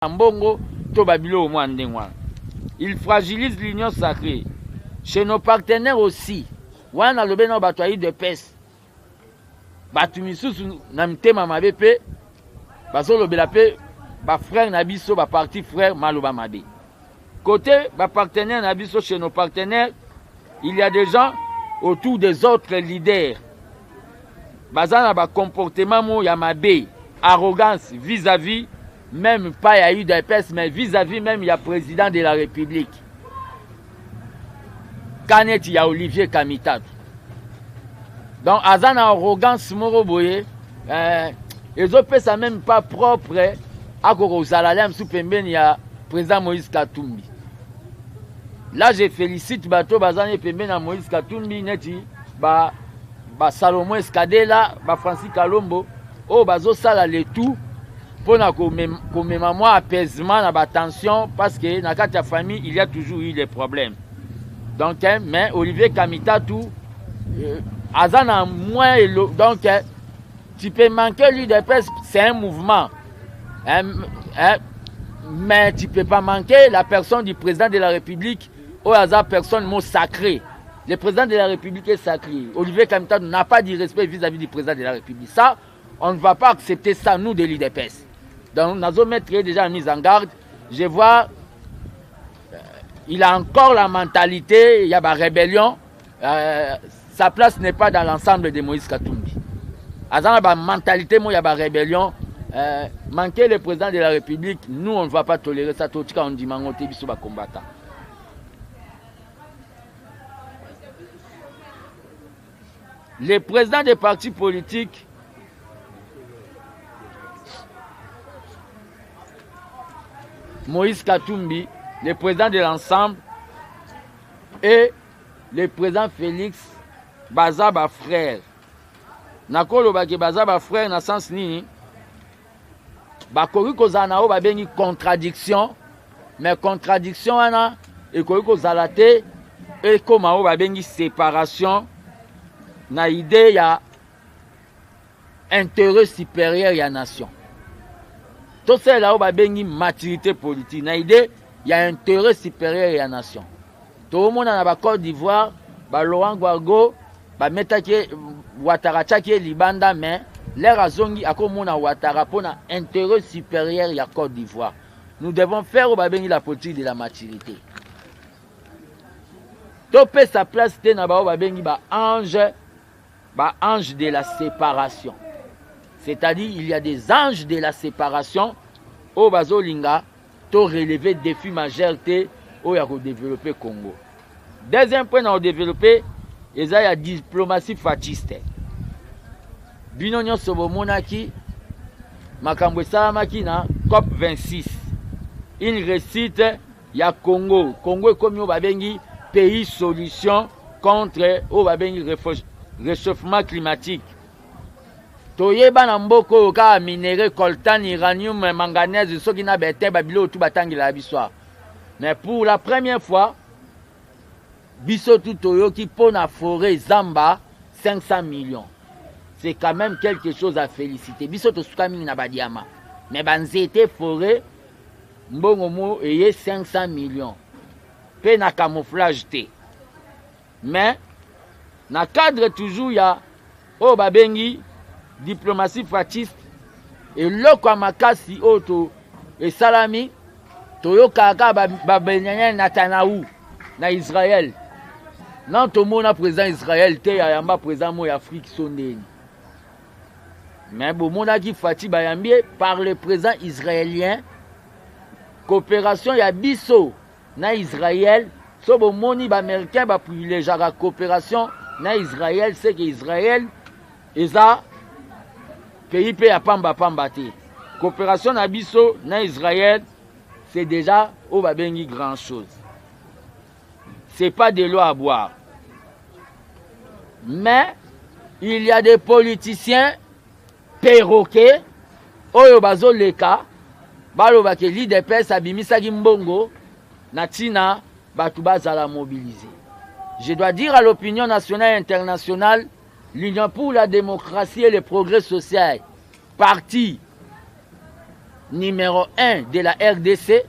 Mbongo to babiloko mwa ndenge wana. Il fragilise l'union sacrée chez nos partenaires aussi. Wana nalobi na bato ya UDPS, bato misusu na mitema mabe mpe bazolobela mpe bafrère na biso, baparti frère, maloba mabe côté bapartenaire na biso. Chez nos partenaires, il y a des gens autour des autres leaders baza na bacomportement mo ya mabe, arrogance vis-à-vis même pas ya UDPS, mais vis-à-vis même ya président de la République, ka neti ya Olivier Kamitatu. Donc aza na arrogance moko boye, ezopesa même pas propre akoka kozala lia mosusu pembeni ya président Moïse Katumbi. Là, je félicite bato baza ne pembeni ya Moïse Katumbi, neti ba baSalomon Eskadela, baFrancis Kalombo, oyo bazosala le tout mpona komema mwa apaisement na batension, parce que na kati ya famille, il y a toujours eu des problèmes. Donc hein, mais Olivier Kamitatu aza na moins elo. Donc hein, tu peux manquer l'UDPS, c'est un mouvement, hein, hein, mais tu peux pas manquer la personne du président de la République, oyo aza personne mot sacré. Le président de la République est sacré. Olivier Kamitatu n'a pas du respect vis-à-vis du président de la République. Ça, on ne va pas accepter ça, nous de l'UDPS. Donc nazo mettre déjà mise en garde. Je vois il a encore la mentalité il y a ba rébellion. Sa place n'est pas dans l'ensemble de Moïse Katumbi. Aza na ba mentalité mo ya ba rébellion. Manquer le président de la République, nous, on ne va pas tolérer ça. Totika ondimango te, biso bacombattant. Le président des partis politiques Moïse Katumbi, le président de l'ensemble, et le président Félix baza bafrère. Nakolobaki baza bafrère na sens nini? Bakoki kozala na oyo babengi contradiction, mais contradiction wana ekoki kozala te ekóma oyo babengi séparation na idée ya intérêt supérieur ya nation. Tosalela oyo babengi maturité politique na idée ya intérêt supérieur ya nation. Toomona na baCôte d'Ivoire, baLaurent Gbagbo bametaki Ouattara, atiaki ye libanda, mais l'heure azongi, akomona Ouattara mpona intérêt supérieur ya Côte d'Ivoire. Nous devons faire oyo babengi la politique de la maturité. Topesa place te na baoyo babengi baange, baange de la séparation. C'est-à-dire, il y a des anges de la séparation oyo bazolinga to relever défi majeur te oyo ya kodévelopper Congo. Deuxième point na kodévelopper eza ya diplomatie fatshiste. Bino nyonso bomonaki makambo esalamaki na COP 26, une réussite ya Congo. Congo ekomi oyo babengi pays solution contre oyo babengi réchauffement climatique. Toyeba na mboka oyo kaka minerai, coltan, uranium, manganèse, soki na bete babiloko tu batangelaka biso awa. Mais pour la première fois, biso tu toyoki mpo na forêt, zamba, 500 millions. C'est quand même quelque chose à féliciter. Biso tosuka mingi na badiama, mais banzete, forêt, mbongo mo eye 500 millions mpe na camouflage te. Mais na cadre toujours ya oyo babengi diplomatie fatshiste, eloko ya makasi oyo to esalami, toyokaka kaka baBenyamin Netanyahu na Israel. Nan tomona président Israel te ayamba président mo ya Afrique so ndeni, mais bomonaki Fatshi bayambi ye par le président israélien. Coopération ya biso na Israël, so bomoni baaméricain baprivilégiaka coopération na Israël, c'est que Israël eza pays mpe ya pambapamba te. Coopération na biso na Israël, c'est déjà oyo babengi grand chose. C'est pas de l'eau à boire. Mais il y a des politiciens perroquets oyo bazoleka balobaki l'UDPS abimisaki mbongo na ntina bato bazala mobilisé. Je dois dire à l'opinion nationale et internationale, l'Union pour la démocratie et le progrès social, parti Numéro 1 de la RDC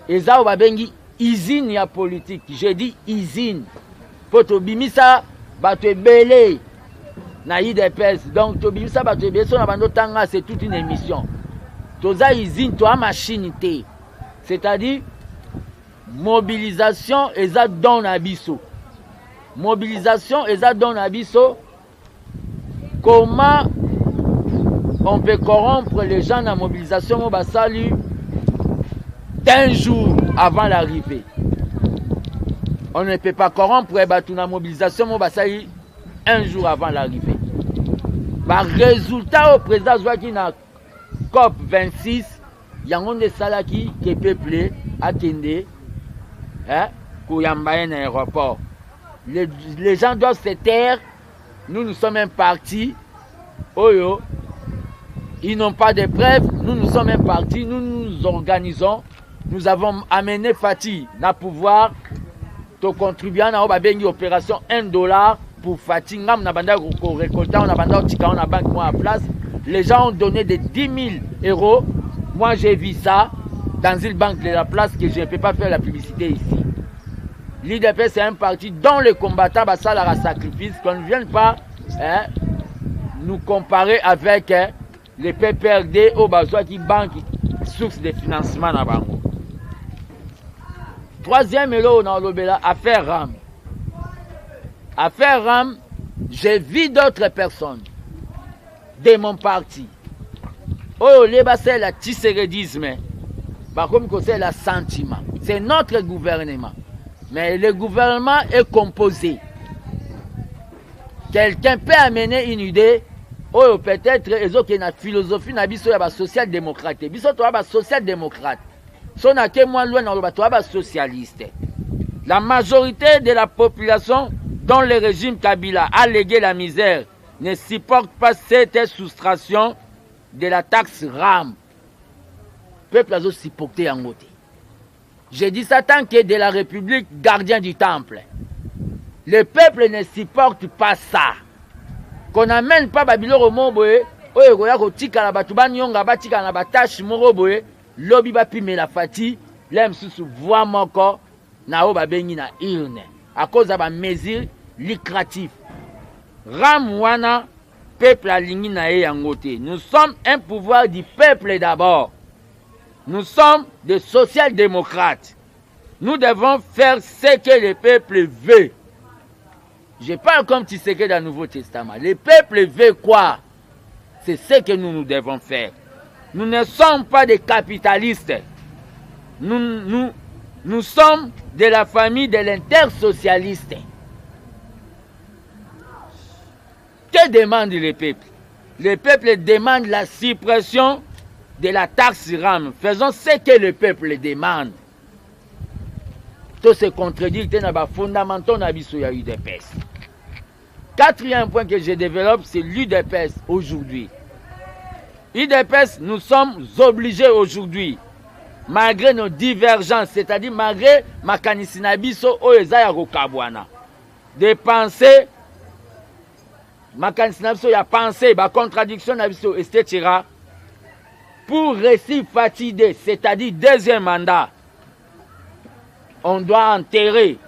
eza oyo babengi usine ya politique. Je dis usine mpo tobimisa bato ebele na UDPS, donc tobimisa bato ebele so na bando tanga, c'est toute une émission. Toza usine, toa machine te, c'est-à-dire mobilisation eza don na biso, mobilisation eza don na biso. Comment on peut corrompre les gens na mobilisation oyo basali un jour avant l'arrivée? On ne peut pas corrompre bato na mobilisation oyo basali un jour avant l'arrivée. Baresultat oyo président azwaki na COP 26, yango nde esalaki ke peuple akende, eh, koyamba ye na aéroport. Les gens doivent se taire. Nous, nous sommes un parti oyo ils n'ont pas de preuves. Nous, nous sommes un parti, nous nous organisons, nous avons amené Fatshi na pouvoir. Tocontribuer na oyo babengi opération 1 dollar pour Fatshi. Ngam na banda korécolter, na banda kotika na banque moi à place. Les gens ont donné de 10 000 euros. Moi, j'ai vu ça dans une banque de la place que je ne peux pas faire la publicité ici. L'UDPS, c'est un parti dont les combattants basalaka sacrifice. Qu'on ne vienne pas, hein, nous comparer avec, hein, les PPRD oyo bazwaki banque source de financement na bango. Troisième eloko na olobela, affaire RAM. Affaire RAM, j'ai vu d'autres personnes de mon parti oyo olie basalela tshisekedisme, bakomi kosalela sentiment. C'est notre gouvernement, mais le gouvernement est composé. Quelqu'un peut amener une idée oyo peut-être ezokende na philosophie na biso ya basocial démocrate. Biso toya basocial démocrate, so nake mwa loin, naloba toya basocialiste. La majorité de la population dont le régime Kabila a légué la misère ne supporte pas cette soustraction de la taxe RAM. Peuple azosupporte yango te. Je dis ça tant que de la République, gardien du temple. Le peuple ne supporte pas ça, qu'on amène pas babiloko moko boye oyo ekoya kotikala bato banionga, batikala na batashe moko boye, lobi bapimela Fatshi le mosusu voix moko na oyo babengi na urne à cause ya bamesure lucratif RAM wana. Peuple alingi na ye yango te. Nous sommes un pouvoir du peuple d'abord. Nous sommes des social-démocrates. Nous devons faire ce que le peuple veut. Je parle comme Tshisekedi dans le Nouveau Testament. Le peuple veut quoi? C'est ce que nous, nous devons faire. Nous ne sommes pas des capitalistes. Nous, nous, nous sommes de la famille de l'intersocialiste. Que demande le peuple? Le peuple demande la suppression de la taxe RAM. Faisons ce que le peuple demande. To se contredire te na bafondamentaux na biso ya UDPS. Quatrième point que je développe, c'est l'UDPS aujourd'hui. UDPS, nous sommes obligés aujourd'hui, malgré nos divergences, c'est-à-dire malgré makanisi na biso oyo eza ya kokabwana de penser, makanisi na biso ya penser, bacontradiction na biso, etc., pour réussir fatigué, c'est-à-dire deuxième mandat, on doit enterrer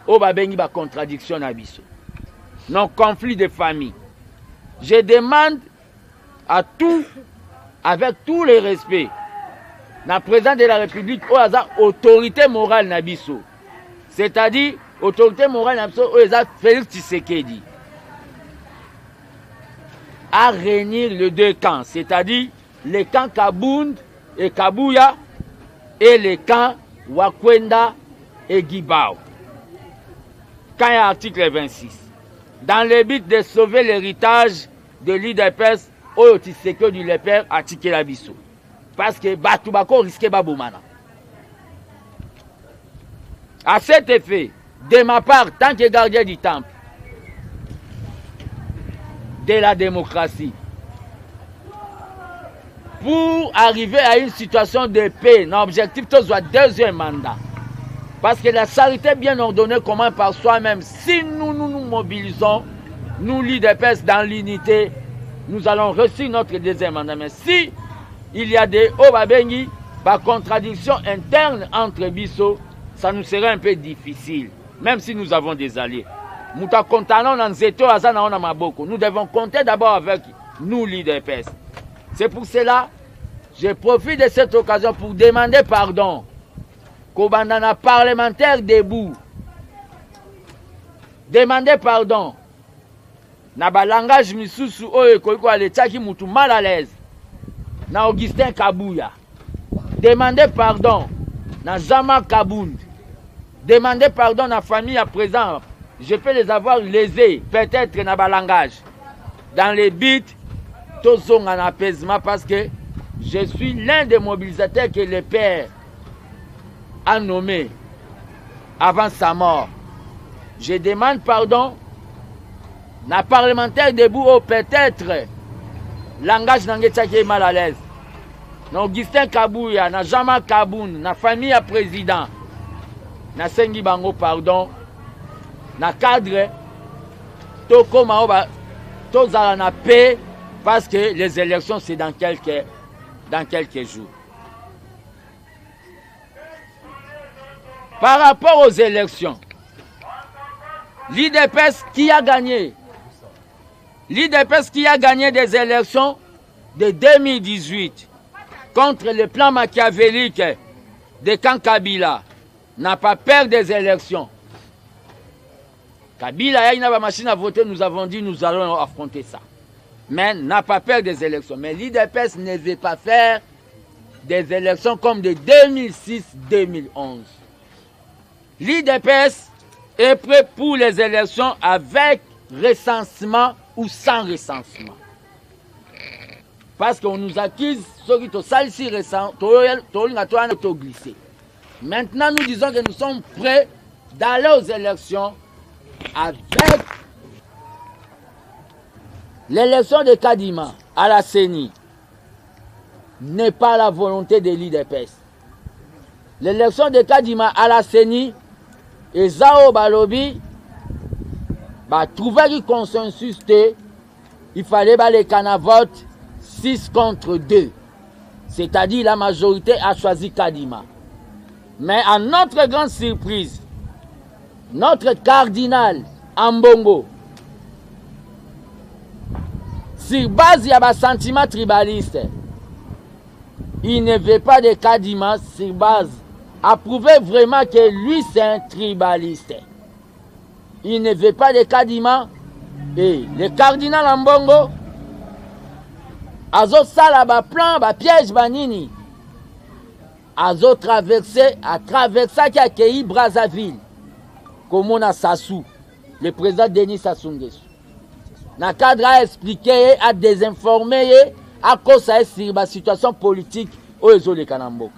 oyo babengi bacontradiction na biso, nos conflits de famille. Je demande à tout, avec tous les respects, na président de la République oyo aza autorité morale na biso, c'est-à-dire autorité morale na biso oyo eza Félix Tshisekedi, à réunir les deux camps, c'est-à-dire le camp Kabund et Kabuya et le camp Wakwenda et Gibao, camp article 26, dans le but de sauver l'héritage de l'UDPS oyo Tshisekedi le père atikela biso, parce que bato bako risquer babomana. À cet effet, de ma part, tant que gardien du temple de la démocratie, pour arriver à une situation de paix, l'objectif tozwa deuxième mandat, parce que la charité bien ordonnée commence par soi-même. Si nous nous, nous mobilisons, nous l'UDPS, dans l'unité, Nous allons réussir notre deuxième mandat. Mais si il y a des oyo babengi ba contradictions internes entre biso, ça nous serait un peu difficile, même si nous avons des alliés. Moto akontana na nzete oyo aza na na maboko. Nous devons compter d'abord avec nous, l'UDPS. C'est pour cela, je profite de cette occasion pour demander pardon. Kobanda na parlementaire debout. Demander pardon. Na ba langage misusu oyo ekoki koala etiaki mutu mal à l'aise. Na Augustin Kabuya. Demander pardon na Jean-Marc Kabund. Demander pardon na famille à présent. Je peux les avoir lésés, peut-être na ba langage. Dans les buts, tozonga na apaisement parce que je suis l'un des mobilisateurs que le père a nommé avant sa mort. Je demande pardon na parlementaire debout oyo peut-être langage na ngai etiaki ye mal à l'aise na Augustin Kabuya na Jean-Marc Kabund na famille ya président nasengi bango pardon na cadre tokóma oyo tozala na paix parce que les élections c'est dans quelques jours. Par rapport aux élections, l'UDPS qui a gagné, l'UDPS qui a gagné des élections de 2018 contre le plan machiavélique de Kabila n'a pas peur des élections. Kabila a une machine à voter, nous avons dit nous allons affronter ça. Mais n'a pas peur des élections. Mais l'UDPS ne veut pas faire des élections comme de 2006-2011. L'UDPS est prêt pour les élections avec recensement ou sans recensement. Parce qu'on nous accuse, ceux qui sont ici récent, glisser. Maintenant, nous disons que nous sommes prêts d'aller aux élections avec l'élection de Kadima à la CENI n'est pas la volonté de l'UDPS. L'élection de Kadima à la CENI, eza oyo balobi batrouvaki consensus te, il fallait baleka na vote 6 contre 2. C'est-à-dire la majorité a choisi Kadima. Mais à notre grande surprise, notre cardinal Ambongo, sur base ya basentiment tribaliste, il ne veut pas de Kadima sur base a prouvé vraiment que lui c'est un tribaliste. Il ne veut pas de Kadima et le cardinal Ambongo azosala baplan bapiège banini azotraverse atraversaki akei Brazzaville komona Sassou, le président Denis Sassou Nguesso, na cadre aexplike ye, adésinforme ye, akosa ye sur basituation politique oyo ezoleka na mboka.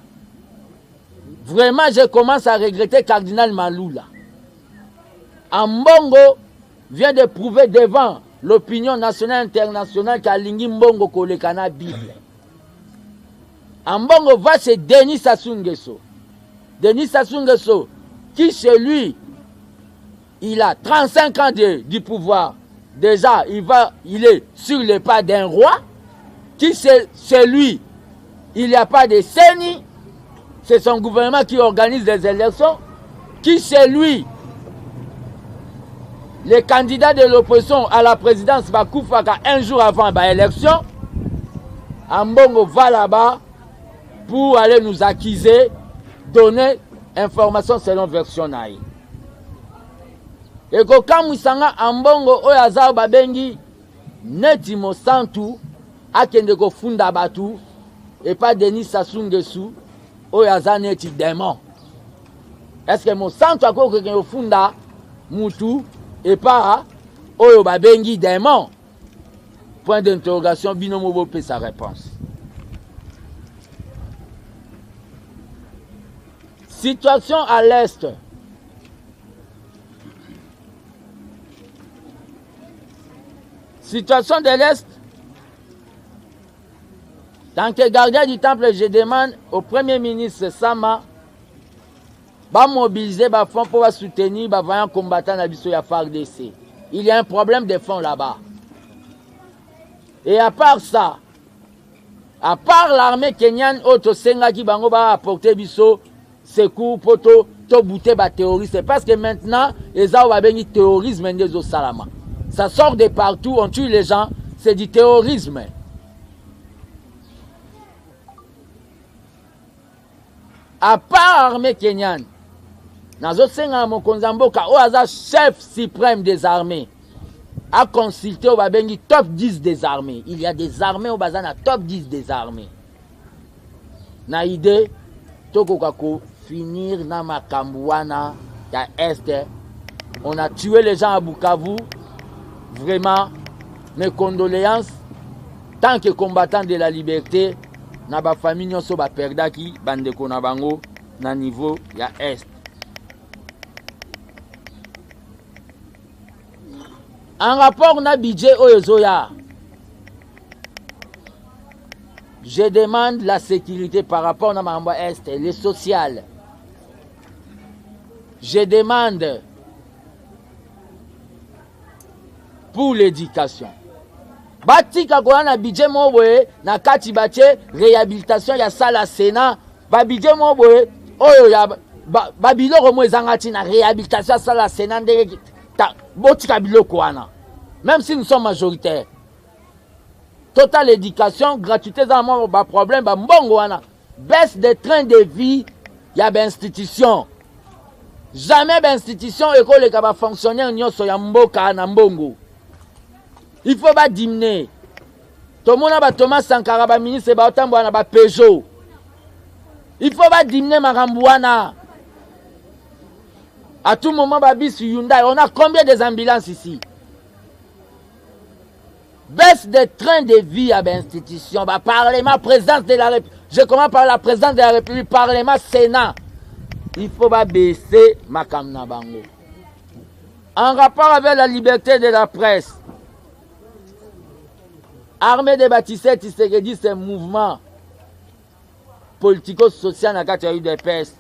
Vraiment, je commence à regretter cardinal Malula. Ambongo vient de prouver devant l'opinion nationale internationale qu'alingi mbongo koleka na Bible. Ambongo va chez Denis Sassou Nguesso. Denis Sassou Nguesso, qui chez lui, il a 35 ans du pouvoir. Déjà, il est sur le pas d'un roi. Qui c'est lui, il n'y a pas de CENI. C'est son gouvernement qui organise des élections. Qui c'est lui, les candidats de l'opposition à la présidence bakufaka un jour avant l'élection. Ambongo va là-bas pour aller nous accuser, donner information selon version na ye. Ekokamwisanga Ambongo oyo aza babengi neti mosantu akende kofunda bato epa Denis Sassou Nguesso oyo aza neti démon. Est-ce que mosantu akoki kokende kofunda mutu epa oyo babengi démon? Point d'interrogation, bino mo bopesa réponse. Situation à l'est. Situation de l'Est. Tant que gardien du temple, je demande au Premier ministre Sama ba mobiliser ba fonds pour soutenir ba vaillants combattants na biso ya FARDC. Il y a un problème de fonds là-bas. Et à part ça, à part l'armée kenyane oyo tosengaki bango ba apporter biso secours mpo to tobute ba terroriste, parce que maintenant eza oyo babengi terrorisme nde ezosalama. Ça sort de partout, on tue les gens, c'est du terrorisme. À part armée kenyane, nazosenga na mokonzi ya mboka oyo aza chef suprême des armées aconsulte oyo babengi top 10 des armées. Il y a des armées oyo baza na top 10 des armées na idée tokoka kofinir na makambo wana ya est. On a tué les gens à Bukavu. Vraiment, mes condoléances tant que combattant de la liberté na bafamille nyonso baperdaki bandeko na bango na niveau ya est. En rapport na budget oyo ezoya, je demande la sécurité par rapport na makambo ya est, le social. Je demande pour l'éducation. Batika koya na budget moko boye na kati batie réhabilitation ya salle ya Sénat, babudget moko boye oyo ya babiloko ba mo ezanga ntina, réhabilitation ya salle ya Sénat ndenge botika biloko wana, même si nous sommes majoritaires. Total éducation gratuité eza na mwa baproblème, bambongo wana, baisse de train de vie ya bainstitution. Jamais bainstitution ekoleka bafonctionnaire nyonso ya mboka na mbongo. Il faut badimine. Tomona ba Thomas Sankara, baministre baotambola na bapeugeot. Il faut badimine makambo wana. À tout moment babisi Hyundai. On a combien des ambulances ici? Baisse des trains de vie à l'institution, bah, parlement, présidence de la République. Je commence par la présidence de la République, parlement, Sénat. Il faut pas baisser makambo na bango. En rapport avec la liberté de la presse, armée de bâtisseurs Tshisekedi, c'est un mouvement politico-social na kati ya UDPS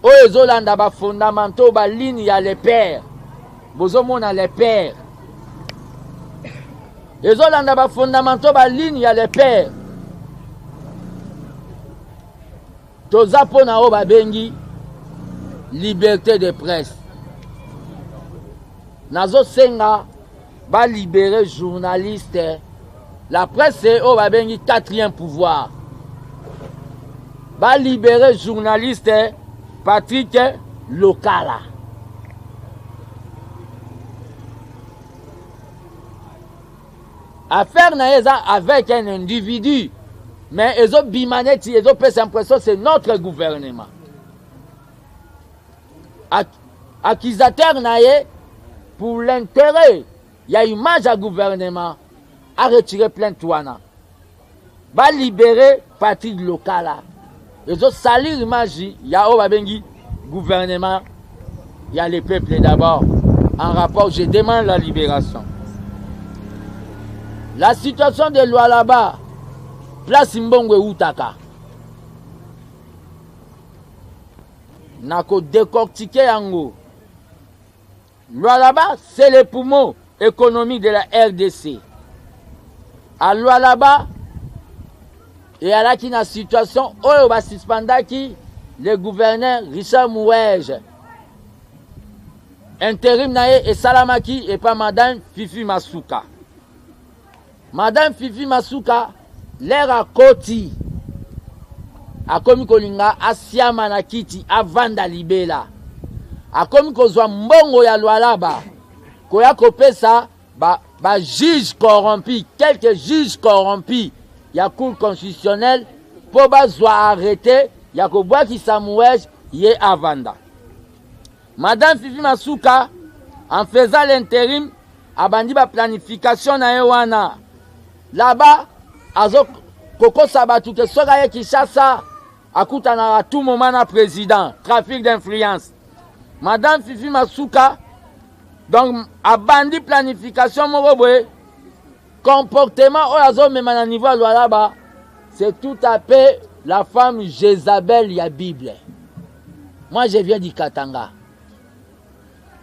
oyo ezolanda bafondamentaux, baligne ya le père. Bozomona le père ezolanda bafondamentaux, baligne ya le père. Toza mpona oyo babengi liberté de presse. Nazosenga balibere journaliste. La presse oyo babengi quatrième pouvoir, balibere journaliste Patrick Lokala. Affaire na ye eza avec un individu, mais ezobima neti ezopesa impression c'est notre gouvernement. Accusateur na ye, pour l'intérêt ya image ya gouvernement, a retiré plainte wana. Balibere Patrick Lokala, ezosalir image ya oyo babengi gouvernement ya le peuple d'abord. En rapport, je demande la libération. La situation de Lualaba, place mbongo eutaka, nakodécortiquer yango. Lualaba, c'est le poumon économique de la RDC. À Lualaba, eyalaki na situation oyo basuspendaki le gouverneur Richard Mouege. Intérim na ye esalamaki epa madame Fifi Masuka. Madame Fifi Masuka, lere akoti, akomi kolinga asiama na kiti, avanda libela. Akomi kozwa mbongo ya Lualaba koya kopesa ba juge corrompu, quelques juges corrompus ya cour constitutionnelle, mpo bazwa arrêté ya kobwakisa Mouege, ye avanda. Madame Fifi Masuka, en faisant l'intérim, abandi baplanification na ye wana là-bas, azo kokosa bato ke soki aye Kinshasa akutanaka à tout moment na président. Trafic d'influence. Madame Fifi Masuka donc abandi planification moko boye. Comportement oyo azomema na niveau ya Lualaba, c'est tout à fait la femme Jézabel ya Bible. Moi, je viens du Katanga.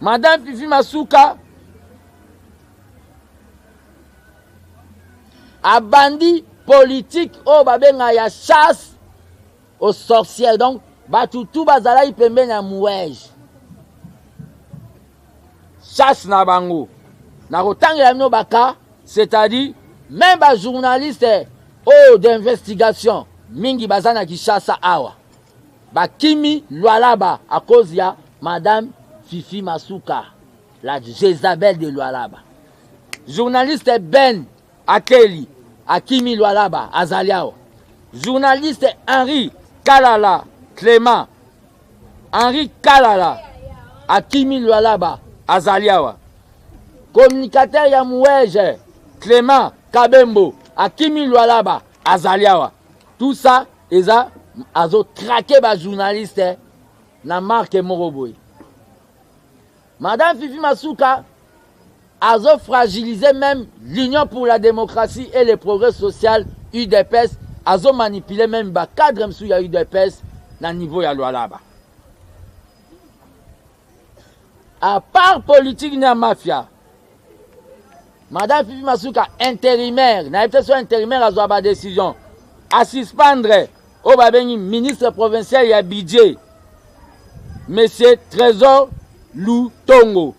Madame Fifi Masuka. Abandi politique oyo babenga ya chasse aux sorcières. Donc bato tu bazalaki pembeni ya Mouege, chasse na bango. Nakotangela bino baka, c'est-à-dire même bajournaliste oyo d'investigation mingi baza na Kinshasa awa bakimi Lualaba à cause ya madame Fifi Masuka, la Jézabel de Lualaba. Journaliste Ben Akeli akimi Lualaba, azali awa. Journaliste Henri Kalala Clément, Henri Kalala akimi Lualaba, azali awa. Communicateur ya Mouege Clément Kabembo akimi Lualaba, azali awa. Tout ça eza azotrake bajournaliste na marke moko boye. Madame Fifi Masuka azofragiliser même l'Union pour la démocratie et le progrès social, UDPS, azomanipuler même bacadre mosusu ya UDPS na niveau ya Lualaba. À part politique na mafia, madame Fifi Masuka intérimaire, nayebi te so intérimaire azwa badécision, asuspendre oyo babengi ministre provincial ya budget, monsieur Trésor Lutongo.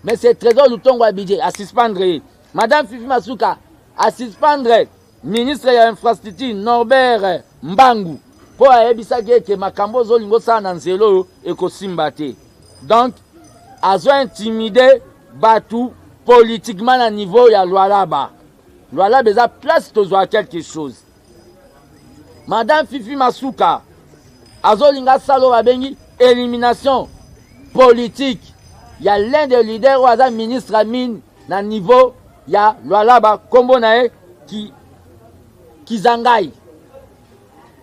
Monsieur Trésor Lutongo ya budget, asuspendre ye. Madame Fifi Masuka asuspendre ministre ya infrastructure Norbert Mbangu mpo ayebisaki eke makambo ozolinga osala na nzela oyo ekosimba te. Donc azo intimide bato politiquement na niveau ya Lualaba. Lualaba eza place tozwa quelque chose. Madame Fifi Masuka azolinga asala oyo babengi élimination politique ya l'un des leaders oyo aza ministre ya mine na niveau ya Lualaba, nkombo na ye ki, Kizangai,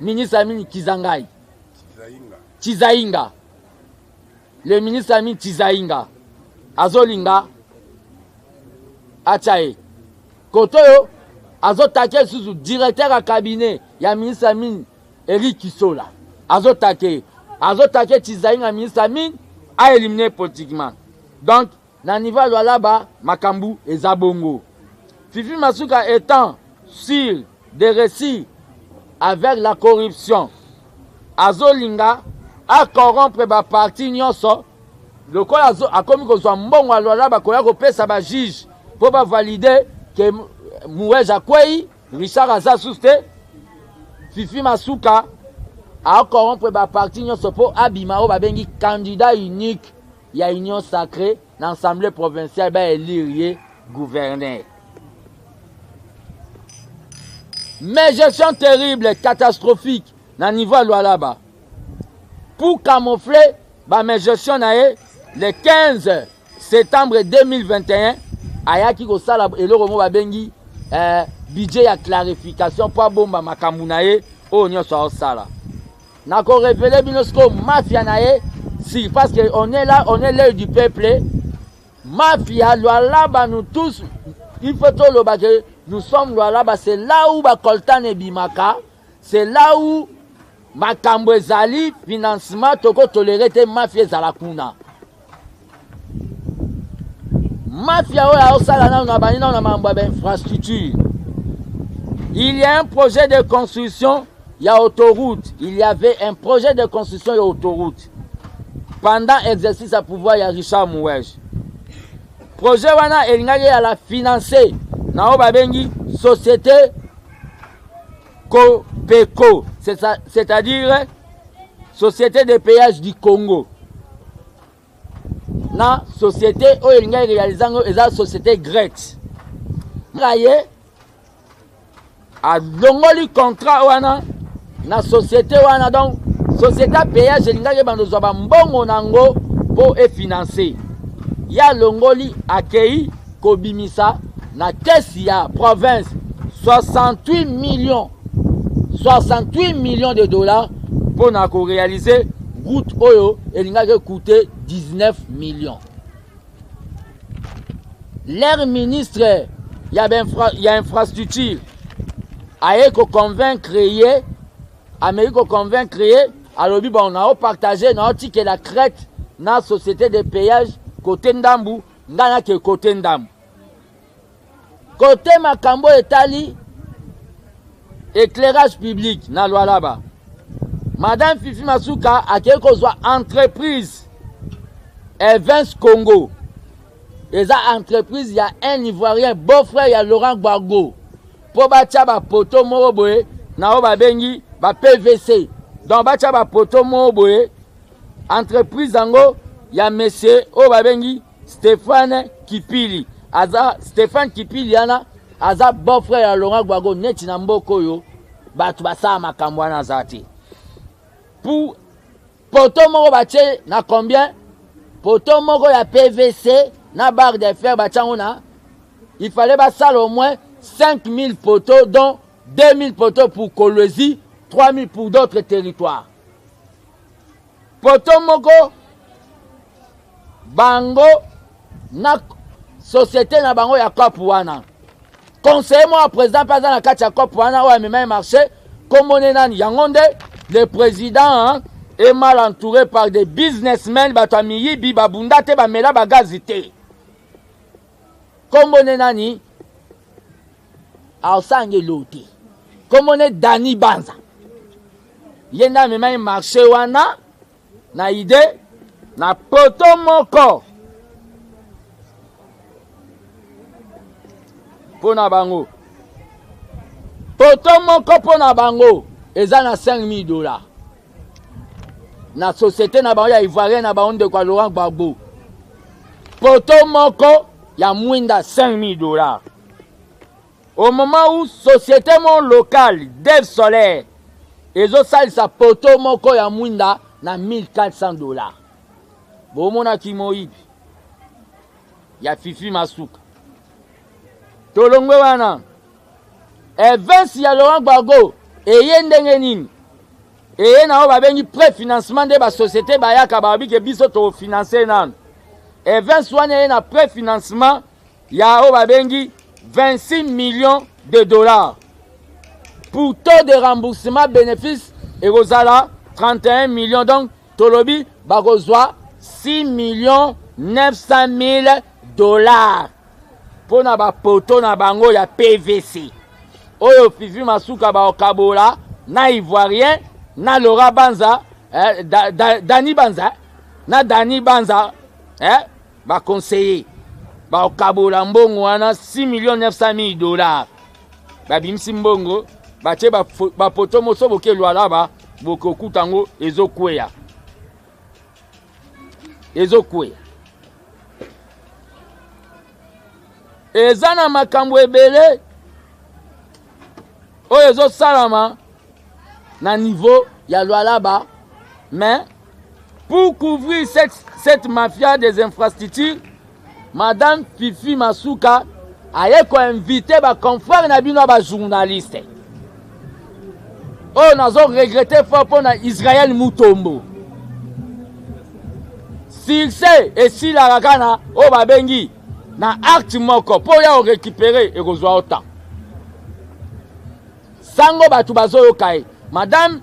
ministre ya mine Kizangai Chizainga, le ministre ya mine Chizainga azolinga atya ye kote oyo. Azotake lisusu directeur ya cabinet ya ministre ya mine Eric Kisola, azotake azotake Chizainga, ministre ya mine, aélimine politiquement. Donc na niveau ya Lualaba makambo eza bongo. Fifi Masuka étant sûr de réussir avec la corruption, azolinga acorrompre baparti nyonso. Lokola akomi kozwa mbongo ya Lualaba koya kopesa bajuge mpo bavalide ke Mouege akwei, Richard aza susu te, Fifi Masuka acorrompre baparti nyonso mpo abima oyo babengi candidat unique ya Union sacrée na assemblée provinciale, baélire ye gouverneur. Mais gestion terrible, catastrophique na niveau ya Lualaba. Pour camoufler bamégestion na ye, le 15 septembre 2021 ayaki kosala eloko moko babengi budget ya clarification mpo abomba makambo na ye oyo nyonso aosala. Nakorévéler bino sikoyo mafia na ye si, parce que on est là, on est l'œil du peuple. Mafia Lualaba, nous tous, il faut toloba que nous sommes Lualaba. C'est là où bacoltan ebimaka, c'est là où makambo ezali financement. Tokotolérer te mafia ezala kuna. Mafia oyo aosala nano na bandi nano na makambo ya bainfrastructure. Il y a un projet de construction ya autoroute, il y avait un projet de construction ya autoroute pendant exercice ya pouvoir ya Richard Mouege. Projet wana elingaki ezala financé na oyo babengi société Copeco, c'est-à-dire Société de péage du Congo, na société oyo elingaki réaliser yango eza société grecque. Ye alongoli contrat wana na société wana. Donc société ya péage elingaki ebanda ozwa bambongo nango mpo efinance. Ye alongoli, akei kobimisa na caisse ya province 68 millions, 68 millions de dollars mpona koréaliser route oyo elingaki ekute 19 millions. Leur ministre ya infrastructure aye koconvaincre ye, ameki koconvaincre ye, alobi: "Bon, naopartage, naotikela Crète na société de péage kote ndambu, ngai nake kote ndambu." Kote makambo etali éclairage public na Lualaba, Madame Fifi Masuka akei kozwa entreprise Evans Congo. Eza entreprise ya un Ivoirien, beau-frère ya Laurent Gbagbo, mpo batya bapoto moko boye na oyo babengi ba PVC. Donc batya bapoto moko boye, entreprise yango ya monsieur oyo babengi Stéphane Kipili. Aza Stéphane Kipili wana aza beau-frère ya Laurent Gbagbo. Neti na mboka oyo bato basala makambo wana aza te. Pour poto moko batie na combien? Poto moko ya PVC na barre de fer batie yango na, il fallait basala au moins 5000 poteaux, dont 2000 poteaux pour Kolwezi, 3000 pour d'autres territoires. Poto moko bango na société na bango ya COP wana, conseiller moko ya président mpe aza na kati ya COP wana oyo amemai marché, kombo nde nani yango nde le président, hein, est mal entouré par des businessmen, bato ya miyibi, babunda te, bamela bagazi te. Kombo nde nani aosange elo te, kombo nde Dani Banza, ye nde amemai marché wana na ide na poto moko mpo na bango. Poto moko mpo na bango eza na 5000 $ na société na bango ya Ivoirien na bango, ndeko ya Laurent Gbagbo. Poto moko ya mwinda 5000 $, au moment où société mo locale Dev Solaire ezosalisa poto moko ya mwinda na 1400 $. Bomonaki moyibi ya Fifi Masuka. Tolongwe wana. Events ya Laurent Gbagbo eye ndenge nini? Eye na oyo babengi préfinancement, nde basociété bayaka, balobi ke biso tofinance nano. Events wana eye na préfinancement ya oyo babengi 26 millions de dollars, pour taux de remboursement bénéfice ekozala 31 millions. Donc tolobi bakozwa 6 millions 900 000 $ mpo na bapoto na bango ya PVC oyo Fifi Masuka bakokabola na Ivoirien na Laura Banza, eh, da, da, Dani Banza, na Dani Banza, eh, baconseiller bakokabola mbongo wana 6 millions 900 000 $. Babimisi mbongo, batie bapoto moso boke Lualaba, bokokuta yango ezokweya, ezokweya. Eza na makambo ebele oyo ezosalama na niveau ya Lualaba. Mais pour couvrir cette mafia des infrastructures, Madame Fifi Masuka aye koinvite baconfrère na bino ya bajournaliste oyo nazo regrette fort mpo na Israel Mutombo. Succès esilaka kaka na oyo babengi na acte moko, mpo ya orécupere ekozwa yo temps. Sango bato bazoyoka ye, madame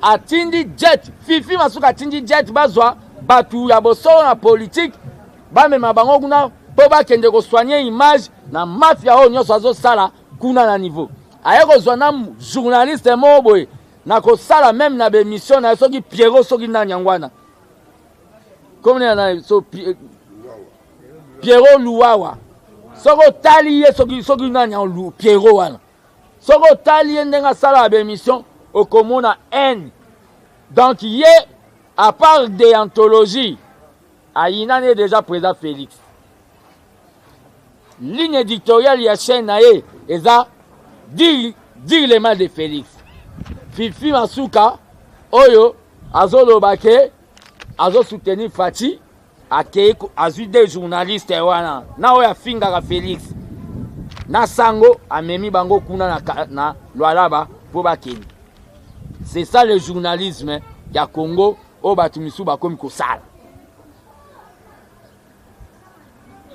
atindi jet, Fifi Masuka atindi jet, bazwa bato ya bosolo na politike, bamema bango kuna mpo bakende kosoigne image na mafia oyo nyonso azosala kuna na niveau. Aye kozwa na journaliste moko boye na kosala même na bémission na ye, soki Pierrot, soki nani yango wana, komona na so Pierrot Luwawa. Soki otali ye, soki nani yango Pierrot wana, soki otali ye ndenge asalaka bémission, okomona haine. Donc ye, à part déontologie, ayina ne déjà président Félix. Ligne éditoriale ya chaîne na ye eza dire le mal de Félix. Fifi Masuka oyo azoloba ke azosoutenir Fatshi, akei azwi deux journalistes wana na oyo afingaka Félix na sango, amemi bango kuna na Lualaba mpo bakende. C'est ça le journalisme ya Congo oyo bato misusu bakomi kosala.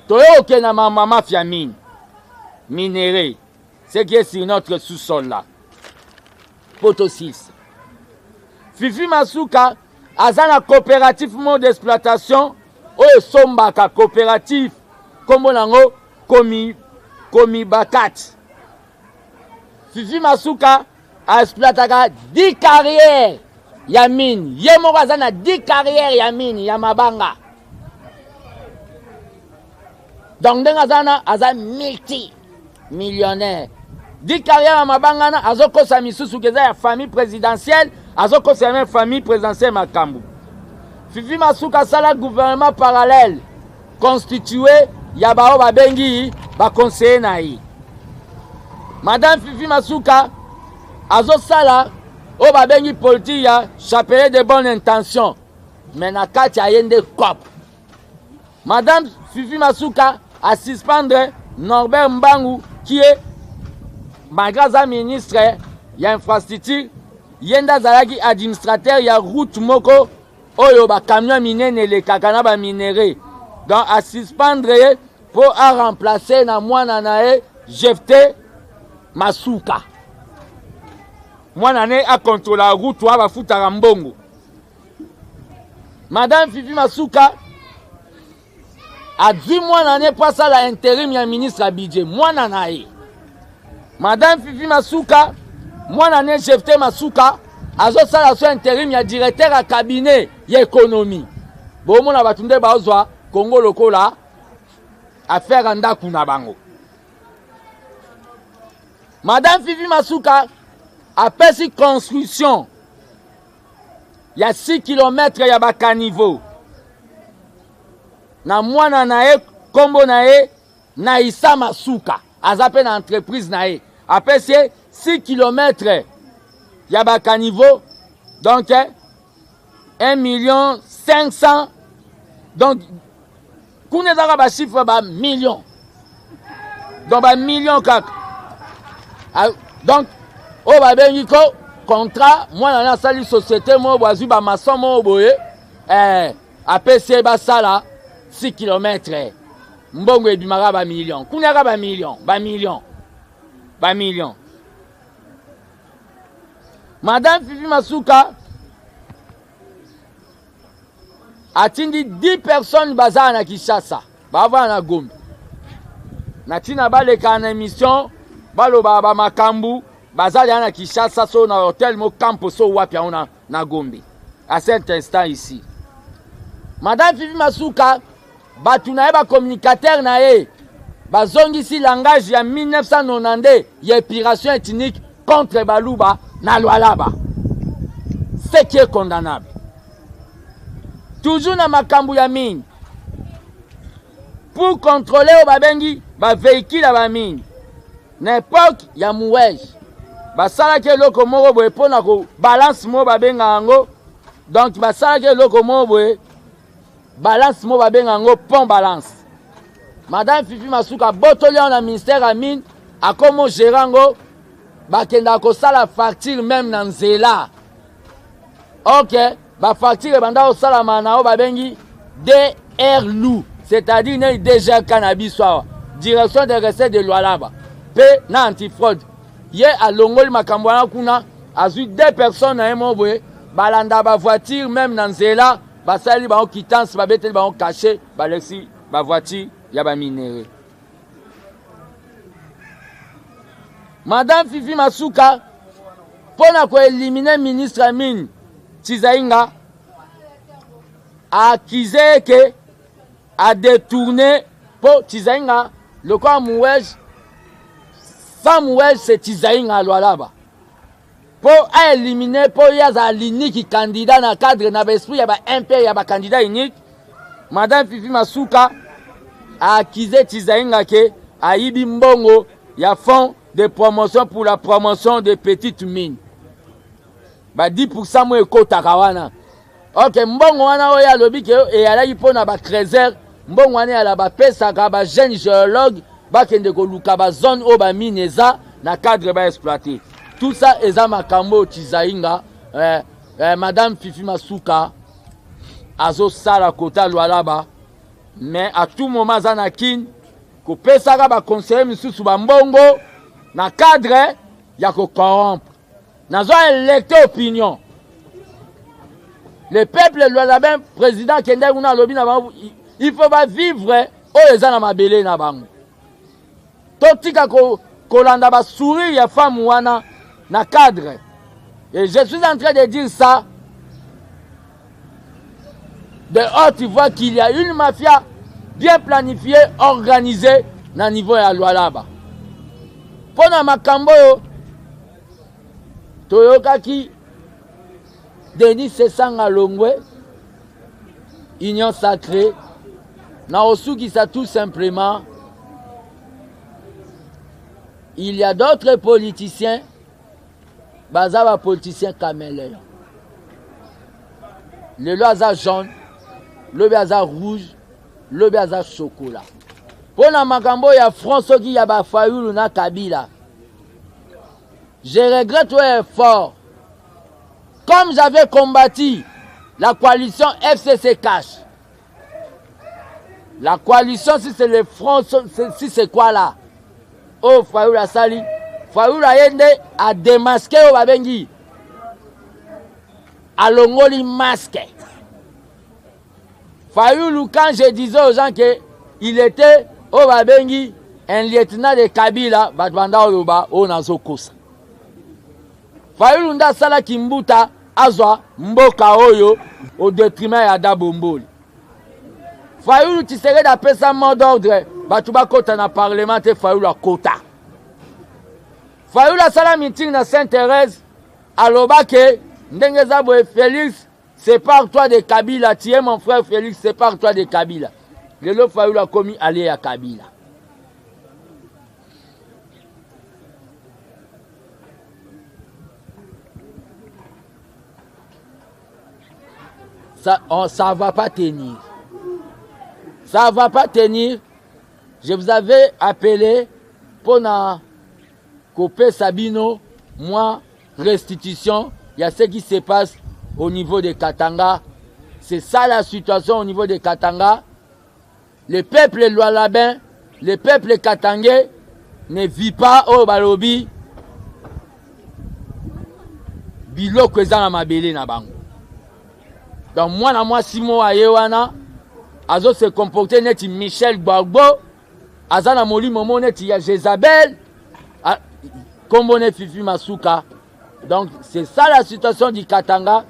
Toye okende na mama mafia mine minerai, ce qui est sur notre sous-sol là. Poto 6, Fifi Masuka aza na coopérative mode d'exploitation oyo esombaka, coopérative nkombo nango komi. Komibakat. Fifi Masuka aexploitaka 10 carrières ya mine. Ye moko aza na 10 carrières ya mine ya mabanga. Donc ndenge aza na aza multi millionnaire. 10 carrières ya mabanga na azokosa misusu keza ya famille présidentielle, azokosa ya famille présidentielle makambo. Fifi Masuka asala gouvernement parallèle constitué ya baoyo babengi ba conseiller na ye. Madame Fifi Masuka azosala oyo babengi politique ya chapelet de bonne intention, mais na kati aye nde cop. Madame Fifi Masuka a suspendre Norbert Mbangu qui est malgré aza ministre ya infrastructure, ye nde azalaki administrateur ya route moko oyo ba camion minene elekaka na ba minerais. Donc a suspendre ye mpo a remplacer na mwana na ye Jefte Masuka. Mwana ne a contrôla route wana bafutaka mbongo. Madame Fifi Masuka azwi mwana ne mpo asala interim ya ministre ya budget, mwana na ye. Madame Fifi Masuka, mwana ne Jefte Masuka azosala so interim ya directeur ya cabinet ya économie. Bomona bato nde bazwa Congo lokola affaire ya ndako na bango. Madame Fifi Masuka apesi construction ya 6 km ya ba caniveau na mwana na ye, kombo na ye Naïssa Masuka, aza pe na entreprise na ye, apesi ye 6 km ya ba caniveau, donc 1 million 500, donc kuna ezaka ba chiffre ba million, donc ba million kaka. Donc oyo babengi ko contrat, mwana na asali société moko boye, azwi ba maçon moko boye, apesi ye basala 6 km, mbongo ebimaka ba million, kuna kaka ba million, ba million, ba million. Madame Fifi Masuka atindi 10 personnes bazala na Kinshasa, bavanda na Gombe, na ntina baleka na émission baloba ba makambu, bazali na Kinshasa so na hotel mo campo so wapi yango na Gombe. À cet instant ici, Madame Fifi Masuka, bato na ye ba communicateur na ye bazongisi langage ya 1992 ya épuration ethnique contre Baluba na Lualaba, ce qui est condamnable. Toujours na makambo ya mine, pour contrôler oyo babengi ba véhicule ya ba mine. Na époque ya Mouej, basalaki eloko moko boye mpo na ko balance moko babengaka yango, donc basalaki eloko moko boye balance moko babengaka yango pont balance. Madame Fifi Masuka abotoli yango na ministère ya mine, akomo gérer yango, bakendaka kosala facture même na nzela. Ok, ba facture ebanda kosalama na oyo babengi DRLU, c'est-à-dire neti DGRK na biso awa, direction des recettes de Lualaba, pe na antifraude. Ye alongoli makambo wana kuna, azwi deux personnes na ye moko boye, balanda ba voiture même na nzela, basali bango quittance, babeteli bango cachet, balekisi ba voiture ya ba minerais. Madame Fifi Masuka, mpo na koelimine ministre ya mine Chizainga, accuse ye ke a détourné, mpo Chizainga lokola Mouwej, sans Mouwej c'est Chizainga Lualaba, mpo a éliminer, mpo ye azala l'unique candidat na cadre na ba esprit ya ba MP ya ba candidat unique. Madame Fifi Masuka a accusé Chizainga ke ayibi mbongo ya fonds de promotion pour la promotion des petites mines. Ba 10% mo ekotaka wana. Ok, mbongo wana oyo alobi ke eyalaki mpo na ba creuseurs, mbongo wana eyala bapesaka ba jeunes géologues bakende koluka ba zone oyo ba mine eza na cadre ba exploiter. Tout ça eza makambo oyo Chizainga, Madame Fifi Masuka azosala kota Lualaba, mais à tout moment aza na Kin kopesaka ba conseiller misusu ba mbongo na cadre ya ko corrompre. Nazo électer opinion. Le peuple lualabin, président Kende kuna alobi na bango, il faut ba vivre oyo eza na mabele na bango. Totika ko kolanda ba sourire ya femme wana na cadre. Et je suis en train de dire ça de haute voix qu'il y a une mafia bien planifiée, organisée na niveau ya Lualaba. Mpo na makambo oyo toyokaki Denis Sesanga Longwe, Union Sacrée, na osukisa tout simplement il y a d'autres politiciens baza ba politiciens caméléon lelo aza jaune lobi aza rouge lobi aza chocolat mpo na makambo ya front soki ya bafayulu na kabila je regrette ouais fort comme j'avais combattu la coalition fcc cash la coalition si c'est le front si c'est quoi là oyo oh, fayulu asali fayulu aye nde ademaske oyo babengi alongoli masque fayulu quand je disais aux gens que il était oyo babengi un lieutenant de kabila bato banda oloba oyo nazokosa fayulu nde asalaki mbuta azwa mboka oyo au detriment ya ada bomboli fayulu tshisekedi apesa mot d'ordre bato bakota na parlement te fayulu akota fayulu asala meeting na sainte thérèse aloba ke ndenge eza boye félix sépare toi de kabila tu es mon frère félix sépare toi de kabila lelo fayulu akomi alie ya kabila Ça, on, ça va pas tenir. Ça va pas tenir. Je vous avais appelé pour na kopesa bino moi restitution il y a ce qui se passe au niveau de Katanga. C'est ça la situation au niveau de Katanga. Le peuple lualabin, le peuple katangais ne vit pas oyo balobi biloko eza na mabele na bango. Donc mwana mwasi moko aye wana azo se comporter neti Michel Gbagbo, aza na molimo moko neti ya Jezabel, kombo ne Fifi Masuka. Donc c'est ça la situation du Katanga.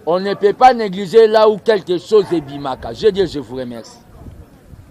On ne peut pas négliger là où quelque chose est bimaka. Je dis, je vous remercie.